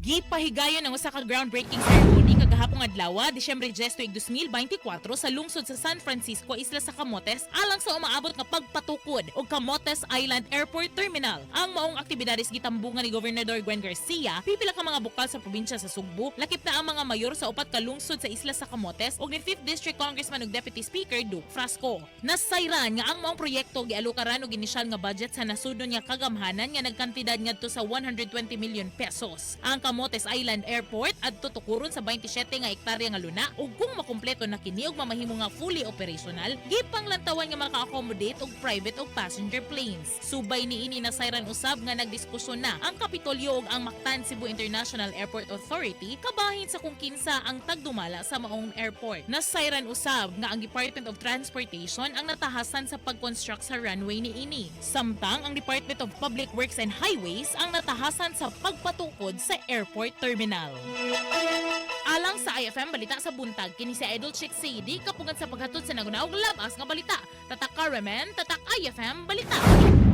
Gipahigayon ang usa ka groundbreaking ceremony kagahapon adlaw, Disyembre 10, tuig 2024, sa lungsod sa San Francisco, Isla sa Camotes, alang sa umaabot nga pagpatukod og Camotes Island Airport Terminal. Ang maong aktibidades gitambungan ni Gobernador Gwen Garcia, pipila ka mga bukal sa probinsya sa Sugbo, lakip na ang mga mayor sa upat ka lungsod sa Isla sa Camotes ug ni 5th District Congressman ug Deputy Speaker Duke Frasco. Nasayran nga ang maong proyekto gialukaran og inisyal nga budget sa nasudnon nga kagamhanan nga nagkantidad ngadto sa 120 million pesos. Ang Camotes Island Airport adto tukuron sa 27 nga ektarya nga luna ug kung makumpleto na kini ug mamahimo nga fully operational, gipanglantawan nga maka-accommodate og private ug passenger planes. Subay niini, nasayran usab nga nagdiskusyon na ang Kapitolyo ug ang Mactan Cebu International Airport Authority kabahin sa kung kinsa ang tagdumala sa maong airport. Nasayran usab nga ang Department of Transportation ang natahasan sa pag-construct sa runway niini. Samtang ang Department of Public Works and Highways ang natahasan sa pagpatukod sa airport terminal. Alang sa IFM Balita sa Buntag, kini si Idol Chick Sadie, kapungan sa paghatod sa nagunaog labas nga balita. Tatak Carmen, tatak IFM Balita.